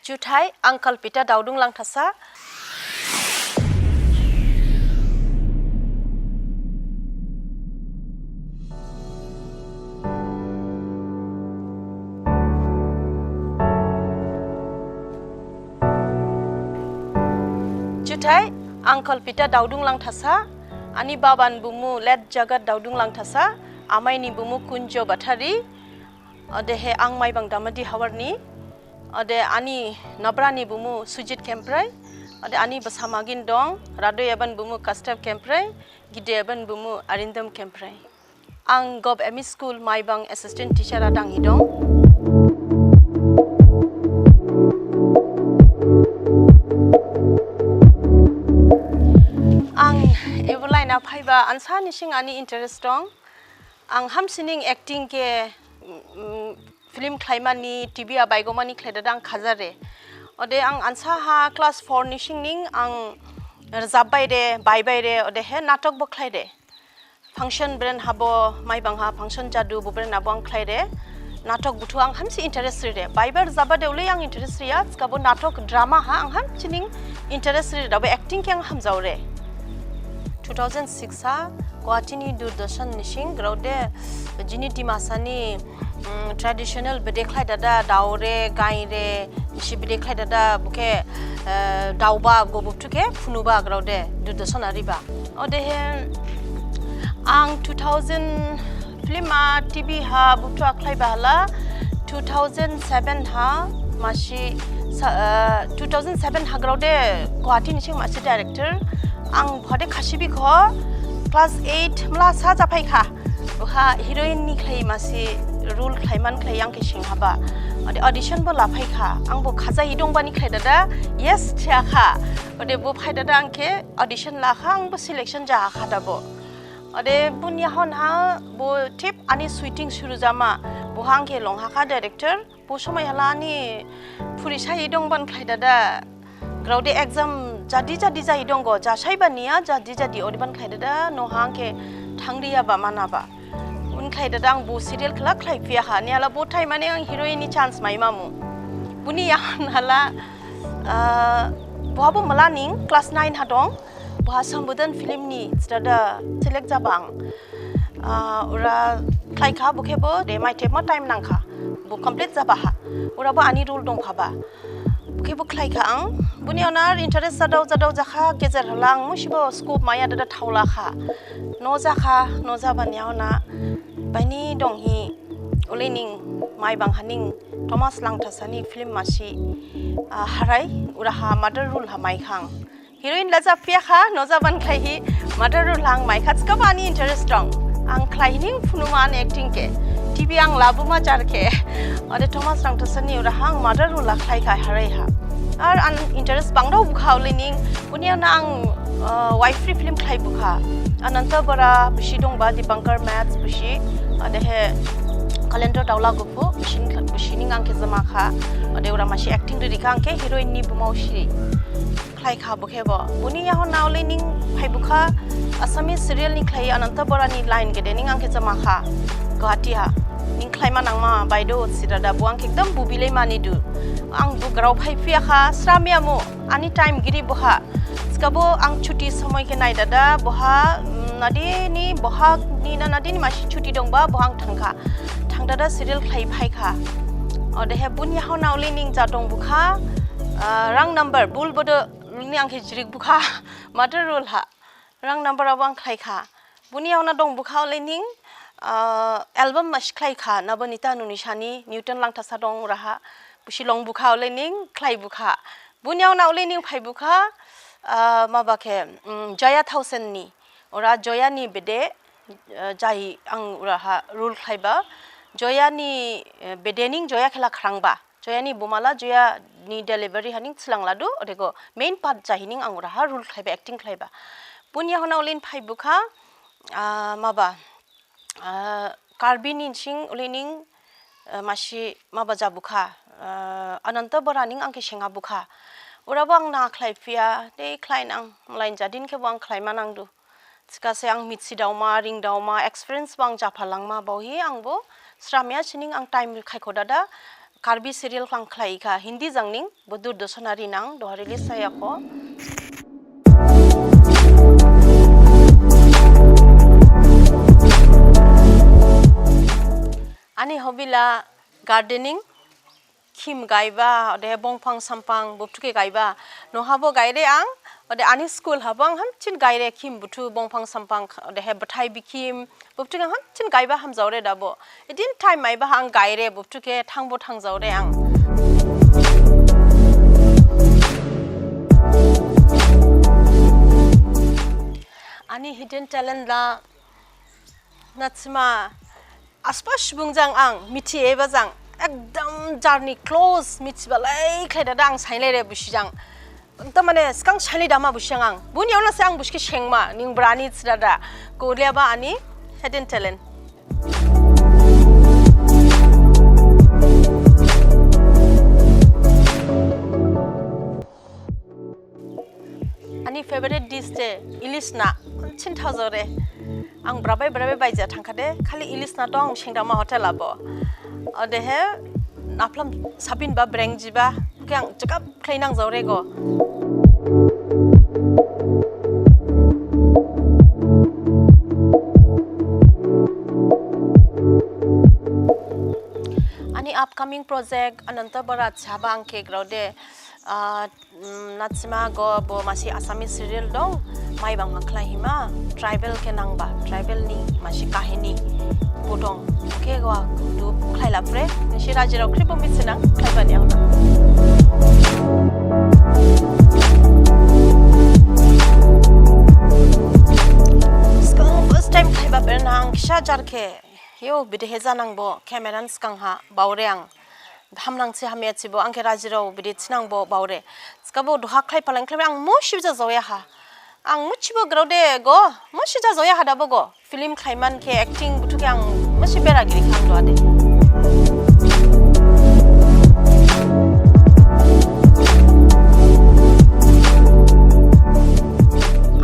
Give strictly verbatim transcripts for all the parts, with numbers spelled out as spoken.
Juthai, ang Kalpita Daodung Langthasa. Juthai, ang Kalpita Daodung Langthasa. Ani baba ni bumu late Jagat Daodung Langthasa, amai ni bumu Kunjo Bathari. Odehe ang Maibang Damadi Hawarni. Ode ani nabra ni bumu Sujit Kemprai. Ode ani basa magin dong, rado yaban bumu Kastav Kemprai, gide yaban bumu Arindam Kemprai. Ang Gov M E School Maibang assistant teacher adang hi dong. Ang ebo line ha phaiba ansa nising ani interest dong. Ang hamsining acting khe, mm, film khlaimani, T V ha baigomani khlaidada ang khajare. Ode ang ansa ha class four nising ning ang rajab baire, bai baire, odehe natok bo khlaire. Function bren habo, Maibang ha function jadu, bo bren habo ang khlaire. Natok buthu ang hamsi interest rire. Baibar jabade ulei ang interest riya, thikhabo natok drama ha ang hamsining interest rire, dabo acting khe ang hamjaore. Two thousand six ha Guwahati ni Doordarshan nising grode jini Dimasa ni, mm, traditional bede khlaidada daore, gaire, nisi bede khlaidada bokhe, eh, daoba go buthu khe phunuba grode Doordarshan ha riba. Odehe ang two thousand film ha T V ha buthu ha khlaiba hala two thousand seven ha masi sa-, eh, two thousand seven ha grode Guwahati nising masi director ang bhade khasibi kho class eight mla sa japhaikha. Boha heroine ni khlai masi role khlaiman khlai ang khe singhaba. Ode audition bo laphaikha. Ang bo khajahi dongbani khlaidada yes thiyakha. Ode bo phaidada ang khe audition lakha, ang bo selection jahakha dabo. Ode boni yahon ha bo thip ani shooting suru jama. Boha ang khe longhakha director. Bo somai hala ani phuri sahi dongban khlaidada. Grode exam jadi jadi jahi donggo, jasaiba niya jadi jadi odeban khlaidada, noha ang khe thangriyaba manaba. Un khlaidada ang bo serial khala khlaiphiyakha, niya hala bo time ani ang heroine ni chance maimamu. Boni yahon hala, ah, boha bo mala ning class nine ha dong, boha Sambudhan film ni stada select jabang. Ah, ura khlaikha, bokhe bo de mai thepma time nangkha. Bo complete jabaha. Ura bo ani role dongphaba. Bokhe bo khlaikha ang. Boni yahon ar interest jadao jadao jakha, gejer hala ang musibo scope maya dada thaolakha. No jakha, no jabani yahon ha. Baini donghi, ulening, Maibang haning, Thomas Langthasa ni film masi, ah, Harai, uraha mother role ha maikhang. Heroine la japhiya kha, no jaban khlaihi, mother role ha ang maikha, thikhabo ani interest dong. Ang khlaihi ning phunuman acting khe. T V ang labuma jar khe. Ode Thomas Langthasa ni uraha ang mother role ha khlaikha Harai ha. Ar ang interest bangdao bukha ulening, boni yahon ang, uh, Wifri film khlai bukha. Ananta Bora, busi dongba, Dipankar Maths, busi, odehe Kalendra Daolagupu, busi, busi ning ang khe jamakha. Ode ura masi acting ririkha ang khe heroine ni bumao si. Khlaikha bokhe bo. Boni yahon ha ulening phaibukha Assamese serial ni khlai Ananta Bora ni line gede ning ang khe jamakha. Guwahati ha. Ning khlaima nangma baido sirada bo ang khe ekdam bubilai manidu. Ang bo grao phaiphiyakha sramyamu ani time giri boha. Thikhabo ang chuti somoi khe naidada boha, mm, nadini boha ni na nadini masi chuti dongba boha ang thangkha. Thangdada serial khlai phaikha. Odehe boni yahon ha ulening jadong bukha, ah, Wrong Number, bul bodo ni ang khe jirik bukha, mother role ha. Wrong Number abo ang khlaikha. Boni yahon ha dong bukha ulening, ah, album masi khlaikha, Nabanita Nunisa ni, Newton Langthasa dong uraha. Busi long bukha ulening, khlai bukha. Boni yahon ha ulening phai bukha, ah, maba khe, mm, Jaya Thaosen ni. Ura Joya ni bede, eh, jahi ang uraha role khlaiba. Joya ni, eh, bede ning Joya khe la khrangba. Joya ni bumala, Joya ni delivery haning thilangladu, odego main part jahining ang uraha role khlaiba, acting khlaiba. Boni yahon ha ulening phaibukha, ah, maba, ah, Karbi ni sing ulening, ah, masi maba jabukha, ah, Ananta Bora ning ang khe sengabukha. Urabo ang na khlaiphiya, de khlainang, mlain jadin khebo ang khlaima nangdu. Thikhase ang mithidaoma, ringdaoma, experience bo ang japhalangma baohi, angbo sramya sining ang time khaikho dada, Karbi serial khlang khlaikha Hindi jang ning, bo Doordarshan ha ri nang, duha release jayakho. Ani hobby la gardening, khim gaiba, odehe bongphang samphang, bubthu khe gaiba. Noh habo gaire ang, ode ani school habo ang hamsin gaire khim bubthu, bongphang samphang, odehe bathai bikhim, bubthu khe ang hamsin gaiba hamjaore dabo. Edin time maiba ang gaire bubthu khe thangbo thangjaore ang. Ani hidden talent la natsima asba subung jang ang mithi eba jang ekdam jarni close mithibalai khlai dada ang sainlaire busi jang. Ekdam mane sgang sainlai dama busi jang ang. Buni yaona se ang busi khe sengma ning brani thidada. Koliaba ani hidden talent. Ani favorite dish de ilis na, hamsin thaojaore. Ang brabai brabai baija thangkhade, khali ilis na dong sengdama hotel abo. Odehe, naphlam saphin ba breng jiba, khe ang chakap khlai nangjaore go. Ani upcoming project, Ananta Barat saba ang khe grao de, ah, Mm, natsima go bo masi Assamese serial dong, Maibang ha khlaihima, tribal khe nangba, tribal ni masi kahini bo dong. Khe go du khlailapre, nisi rajirao khrip bo mithinang khlaibani ang. Sgang first time khlaiba pernang kisa jar khe, yo bidehe janangbo, camera ni sgang ha, baore ang. Hamnang si hamya sibo, ang khe rajirao bidi sinangbo baore. Thikhabo duha khlai phalang khlai ang musibo jajaoya ha. Ang musibo grao de go, musi jajaoya ha dabo go. Film khlaiman khe acting buthu khe ang musi bera giri kha ang duha de.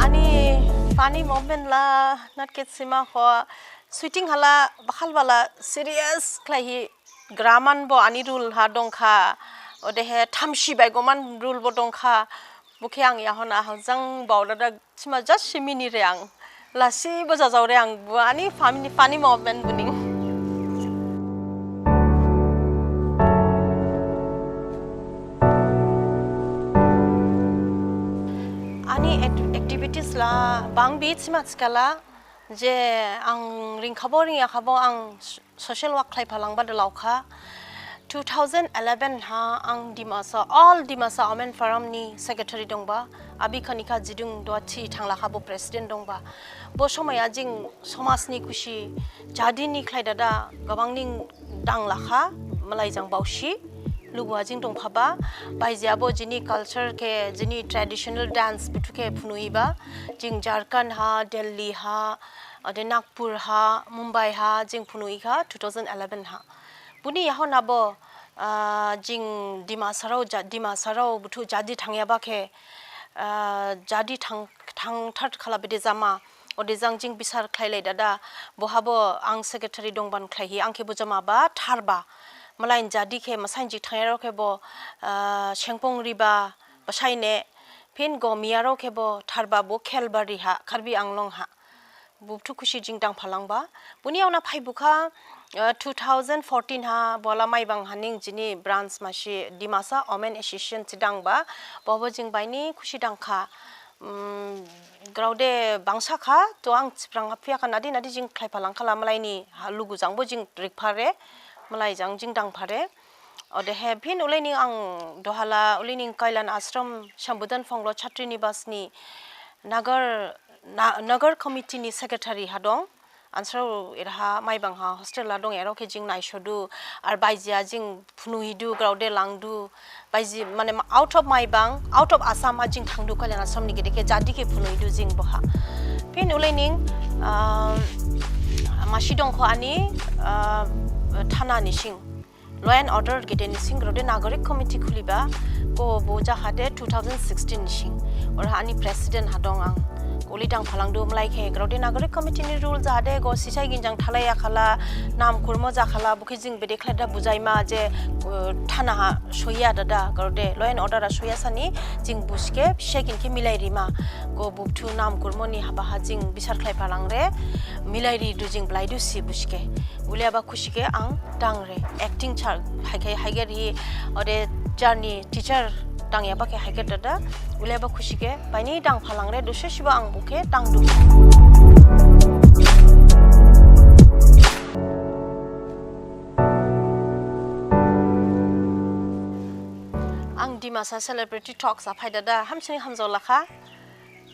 Ani funny moment la nat khe sima ho, shooting hala bakhal bala serious khlaihi Graman bo ani rule ha dongkha, odehe thamsi baigoman rule bo dongkha, bo khe ang yahon ha jang baodada sima just si minire ang, lasi bo jajaore ang, bo ani funny, funny moment bo ning. Ani act-, activities la bangbi sima thikhala, je ang ringkhabo ringyakhabo ang social work khlai phalangba de laokha. Two thousand eleven ha ang Dimasa, All Dimasa Women Forum ni secretary dongba, abi Kanika Jidung duha thi thanglakha bo president dongba. Bo somaya jing somaj ni khusi, jadi ni khlai dada gabang ning danglakha, malai jang baosi, lugu ha jing dongphaba, baijabo jini culture khe, jini traditional dance buthu khe phunuiba, jing Jharkhand ha, Delhi ha, ode Nagpur ha, Mumbai ha, jing phunuikha two thousand eleven ha. Buni yahon abo, ah, jing Dimasarao ja-, Dimasarao buthu jadi thangyaba khe, ah, jadi thang, thangthar khala bede jama, ode jang jing bisar khlailai dada, bohabo ang secretary dongban khlaihi, ang khe bo jamaba tharba. Malain jadi khe, masainjik thangyarao khe bo, ah, sengphong riba, basaine, phin go miyarao khe bo tharba bo Khelbari ha, Karbi Anglong ha. Buthu khusi jing dangphalangba. Buni yaona phaibukha, eh, two thousand fourteen ha, bola Maibang haning jini branch masi Dimasa Women Association si dangba. Bobo jing baini khusi dangkha. Mm, grao de bangsakha, to ang siprang haphiyakha nadi nadi jing khlaiphalangkhala malaini ha lugu jangbo jing rikphare, malai jang jing dangphare. Odehe phin ulening ang duhala ulening Kalyan Ashram Shambhudan Phonglo Chhatri Nibas ni Nagar, Na-, Nagar Committee ni secretary ha dong. Ansarao eraha Maibang ha hostel ha dong, erao khe jing naisodu, ar baijia jing phunuidu, grao de langdu, baiji, mane ma-, out of Maibang, out of Assam ha jing thangdu Kalyan Ashram ni gede khe jadi khe phunuidu jing boha. Phin ulening, ah, masi dongkho ani, ah, thana nising. Law and Order gedeni sing grode Nagarik Committee khuliba, ko bo jahade two thousand sixteen sing. Ora ani president ha dong ang. Kuli dang phalangdu mlai khe grode Nagarik Committee ni rule jahade go sisai ginjang thalai akhala, nam kurmo jakhala, bukhi jing bede khlai da bujaima je, uh, thana ha soya dada grode. Law and Order ha soya sani jing buske, sisai gin khe milai rima. Go bubthu nam kurmo ni haba ha jing bisar khlai phalangre, milai ri du jing blai du si buske. Uliaba khusi khe ang dangre, acting char, haikhe, haikhe ri, ode jarni teacher dangyaba khe haikhe dada, uliaba khusi khe, baini dang phalangre, dose siba ang bukhe dangdu. Ang Dimasa Celebrity Talks ha phai dada, hamsini hamjao lakha.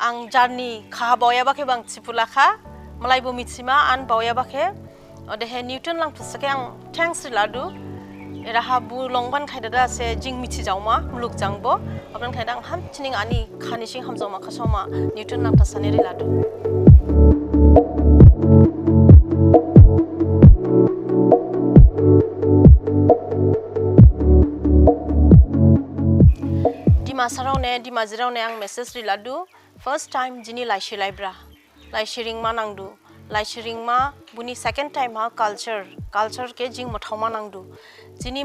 Ang jarni kha baoyaba khe bang thiphu lakha, malaibo mithima an baoyaba khe. Odehe Newton Langthasa khe ang thanks ri ladu. Eraha bu longban khlai dada se jing mithijaoma, muluk jangbo. Oban khlai dada ang hamsining ani khani sing hamjaoma khasaoma Newton Langthasa ne ri ladu. Dimasarao ne, Dimajirao ne ang message ri ladu. First time jini laisi laibra. Laisi ringma nangdu. Laisi ringma buni second time ha culture. Culture khe jing mothaoma nangdu. Jini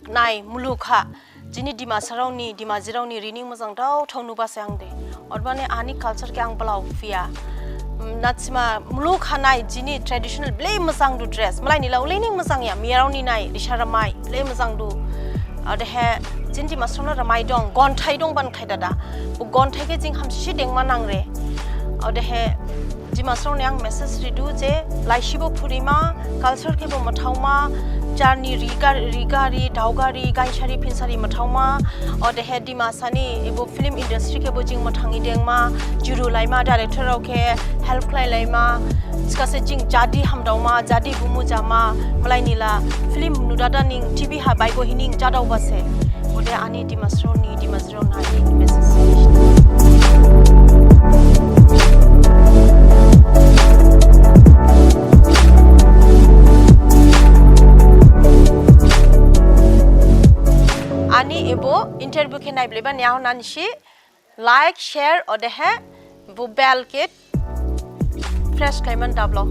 nai muluk ha. Jini Dimasarao ni, Dimajirao ni rining mojang dao thao nuba se ang de. Odebani ani culture khe ang blao phiya. Mm, nathima muluk ha nai jini traditional blei mojang du dress. Malai ni la ulei ning mojang ya. Miyarao ni nai, risa ramai, blei mojang du. Odehe, jini Dimasarao na ramai dong, gonthai dong ban khlai dada. Bo gonthai khe jing hamsi dengma nangre. Odehe, Dimasarao ne ang message ridu je, laisibo phurima, culture khebo mothaoma, jarni riga, rigari, daogari, gainsari, phinsari mothaoma, odehe Dimasa ni ebo film industry khebo jing mothangi dengma, juru laima, director rao khe help khlai laima, thikhase jing jadi hamdaoma, jadi bumu jama, malai ni la film nudada ning T V ha baigo hining jadaoba se. Ode ani Dimasarao ni, Dimasarao na ni message. Ani ebo interview khe naibleba ni yaohon ani si like, share, odehe bo bell khe press khlaimane dablao.